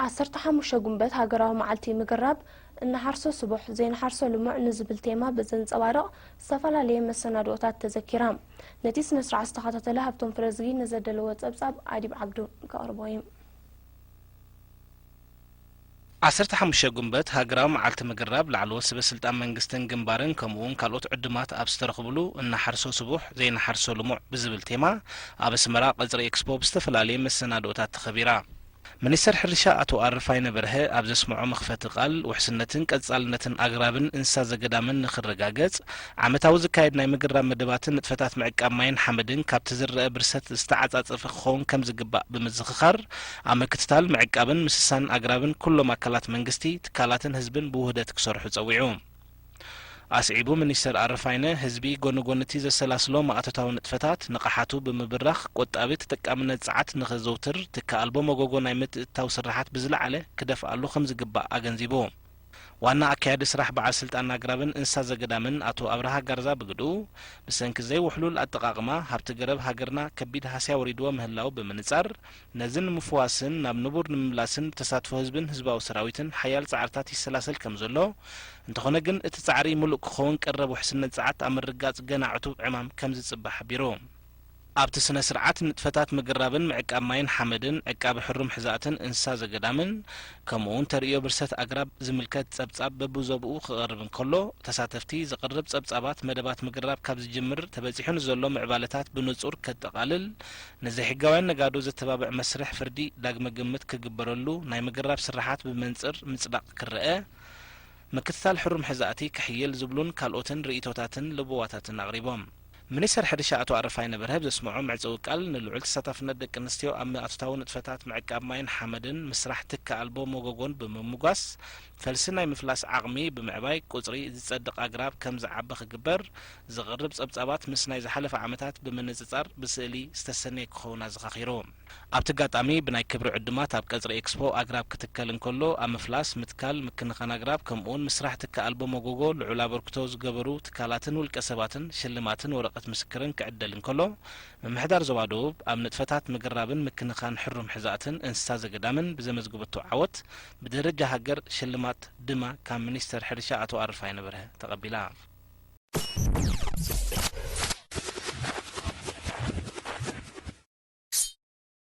ዓሰርተ ሓሙሽተ ጉንበት ሃገራዊ መዓልቲ ምግራብ፣ "እናሓርሶ ስቡሕ፣ ዘይንሓርሶ ልሙዕ" ንዝብል ቴማ ብዘንጸባርቕ ዝተፈላለየ መሰናድኦታት ተዘኪራ። ነቲ ስነ ስርዓት ዝተኸታተለ ሃብቶም ፍረዝጊ ንዘደለዎ ጸብጻብ ኣዲብ ዓብዱ ከቕርቦ እዩ። ዓሰርተ ሓሙሽተ ጉንበት ሃገራዊ መዓልቲ ምግራብ ላዕለዎት ሰበ ስልጣን መንግስትን ግንባርን ከምኡ እውን ካልኦት ዕዱማት ኣብ ዝተረኽብሉ "እናሓርሶ ስቡሕ፣ ዘይንሓርሶ ልሙዕ" ብዝብል ቴማ ኣብ ኣስመራ ቀጽሪ ኤክስፖ ብዝተፈላለየ መሰናድኦታት ተኸቢራ። ሚኒስተር ሕርሻ ኣቶ ኣረፋይነ በርሀ ኣብ ዘስምዖ መኽፈቲ ቃል፣ ውሕስነትን ቀጻልነትን ኣግራብን እንስሳ ዘገዳምን ንኽረጋገጽ፣ ዓመታዊ ዝካየድ ናይ ምግራብ መደባትን ንጥፈታት ምዕቃብ ማይን ሓመድን ካብቲ ዝረአ ብርሰት ዝተዓጻጸፈ ክኸውን ከም ዝግባእ ብምዝኽኻር፣ ኣብ ምክትታል፣ ምዕቃብን ምስሳን ኣግራብን ኩሎም ኣካላት መንግስቲ፣ ትካላትን ህዝብን ብውህደት ክሰርሑ ጸዊዑ። ኣስዒቡ ሚኒስተር ኣረፋይነ፣ ህዝቢ ጎኒ ጎኒ እቲ ዘሰላስሎ ማእቶታዊ ንጥፈታት ንቕሓቱ ብምብራኽ፣ ቆጣቢ ተጠቃምነት ጸዓት ንኸዘውትር፣ ትኪ ኣልቦ መጎጎ ናይ ምትእትታው ስርሓት ብዝለዓለ ክደፍኣሉ ከም ዝግባእ ኣገንዚቡ። ዋና ኣካያዲ ስራሕ በዓል ስልጣን ኣግራብን እንስሳ ዘገዳምን ኣቶ ኣብርሃ ጋርዛ ብግድኡ፣ ብሰንኪ ዘይውሕሉል ኣጠቓቕማ ሃብቲ ገረብ ሃገርና ከቢድ ሃስያ ወሪድዎ ምህላው ብምንጻር፣ ነዚ ንምፍዋስን ናብ ንቡር ንምምላስን ብተሳትፎ ህዝብን ህዝባዊ ሰራዊትን ሓያል ጻዕርታት ይሰላሰል ከም ዘሎ፣ እንተኾነ ግን እቲ ጻዕሪ ምሉእ ክኸውን ቀረብ ውሕስነት ጸዓት ኣብ ምርግጋጽ ገና ዕቱብ ዕማም ከም ዝጽበ ሓቢሩ። ኣብቲ ስነ ስርዓት ንጥፈታት ምግራብን ምዕቃብ ማይን ሓመድን፣ ዕቃቢ ሕሩም ሕዛእትን እንስሳ ዘገዳምን፣ ከምኡ እውን ተርእዮ ብርሰት ኣግራብ ዝምልከት ጸብጻብ በብዞብኡ ክቐርብ እንከሎ፣ ተሳተፍቲ ዝቐርብ ጸብጻባት መደባት ምግራብ ካብ ዝጅምር ተበጺሑ ንዘሎ ምዕባለታት ብንጹር ከጠቓልል፣ ንዘይሕጋውያን ነጋዶ ዘተባብዕ መስርሕ ፍርዲ ዳግመ ግምት ክግበረሉ፣ ናይ ምግራብ ስርሓት ብመንጽር ምጽዳቕ ክረአ፣ ምክትታል ሕሩም ሕዛእቲ ክሕይል ዝብሉን ካልኦትን ርእይቶታትን ለበዋታትን ኣቕሪቦም። ሚኒስተር ሕርሻ ኣቶ ኣረፋይነ በርሀ ኣብ ዘስምዖ መዕጸዊ ቃል፣ ንልዑል ተሳታፍነት ደቂ ኣንስትዮ ኣብ ኣቶታዊ ንጥፈታት ምዕቃብ ማይን ሓመድን ምስራሕ ትኪ ኣልቦ መጎጎን ብምምጓስ፣ ፈልሲ ናይ ምፍላስ ዓቕሚ ብምዕባይ፣ ቁጽሪ ዝጸድቕ ኣግራብ ከም ዝዓቢ ክግበር፣ ዝቐርብ ጸብጻባት ምስ ናይ ዝሓለፈ ዓመታት ብምንጽጻር ብስእሊ ዝተሰነየ ክኸውን ኣዘኻኺሩ። ኣብቲ ኣጋጣሚ ብናይ ክብሪ ዕዱማት ኣብ ቀጽሪ ኤክስፖ ኣግራብ ክትከል እንከሎ፣ ኣብ ምፍላስ፣ ምትካል፣ ምክንኻን ኣግራብ፣ ከምኡውን ምስራሕ ትኪ ኣልቦ መጎጎ ልዑል ኣበርክቶ ዝገበሩ ትካላትን ውልቀ ሰባትን ሽልማትን ወረቐት ምስክርን ክዕደል እንከሎ፣ ምምሕዳር ዞባ ደቡብ ኣብ ንጥፈታት ምግራብን ምክንኻን ሕሩም ሕዛእትን እንስሳ ዘገዳምን ብዘመዝገበቶ ዓወት ብደረጃ ሃገር ሽልማት ድማ ካብ ሚኒስተር ሕርሻ ኣቶ ኣረፋይነ በርሀ ተቐቢላ።